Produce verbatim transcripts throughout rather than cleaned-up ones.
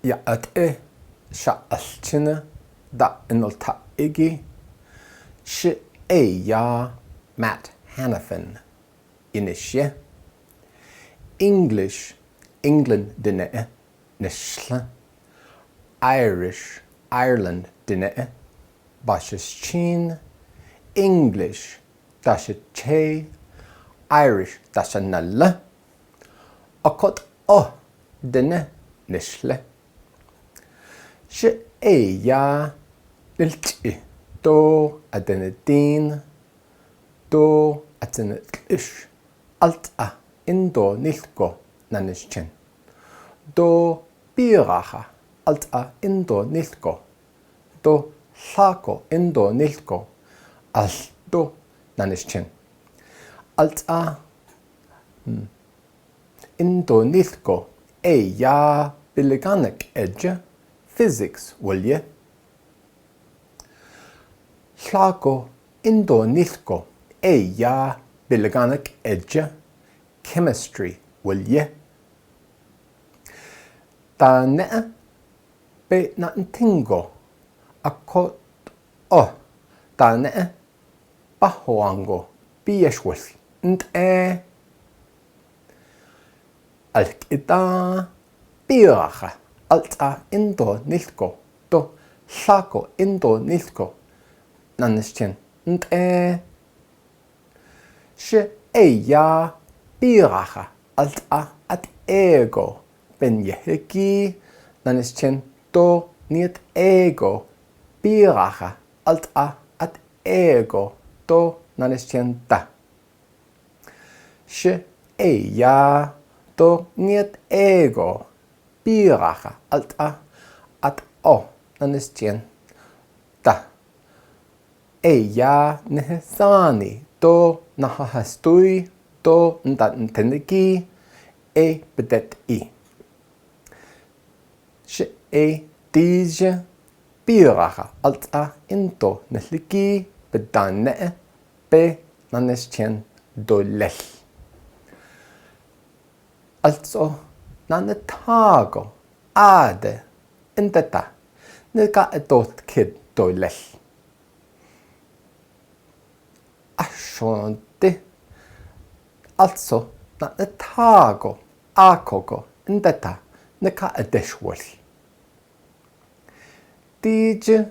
Ya at e sha alchina da enolta egi. Shi e ya Matt Hanafin inisye. English, England dene e, nishla. Irish, Ireland dene e, bashischin. English, dashiche. Irish, dashanala. Akot o dene nishle. Shi e ya nilchi do adenetin do atsenetlish alta indo nilko nanischen. Do piraha alta indo nilko. Do hlako indo nilko aldo nanischen. Alta, hmm, indo nilko e ya bilganek eja physics wulye. Hlako indo nilko e ya bilganek eja chemistry wulye. Tane pe na ntingo akot o tane pahuango piashwal nte. Alkita piraha alta indo nilko do hlako indo nilko nanischen nte. Shi e ya piraha alta at ego penyeheki nanischen do niet ego piraha alta at ego do nanischen ta. Shi e ya do niet ego piraha alta at o nanischen ta. E ya nehesani do nahahastui do ntat nteneki e pedet i. Shi e tije piraha alta indo nehliki pedane pe nanischen dolel. Also, na nethago ade enteta neka etot kid dolel. Ashonte. Also, na nethago akogo enteta neka edeshwal. Tije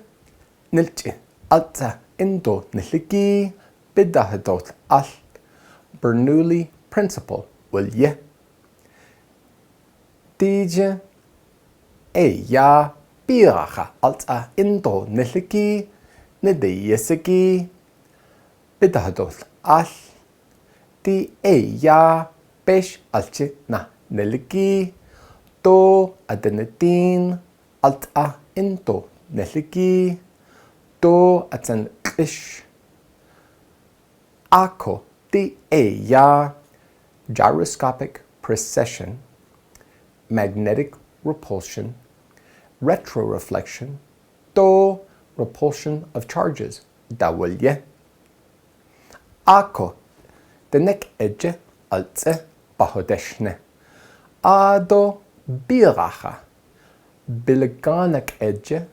nilchi alta indo nehliki pedahadot al Bernoulli principle wulye. Tije e ya piraha alta indo nehliki nedeyeseki pedahadot al ti e ya pesh alchina nehliki do adenetin alta indo nehliki do atsenetlish. Ako ti e ya gyroscopic precession, magnetic repulsion, retroreflection, do repulsion of charges da wulye. Ako tenek eje alce pahodeshne. Ado biraha bilganek eje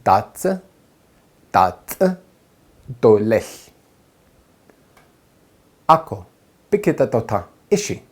datse datse dolel. Ako pikita tota ishi.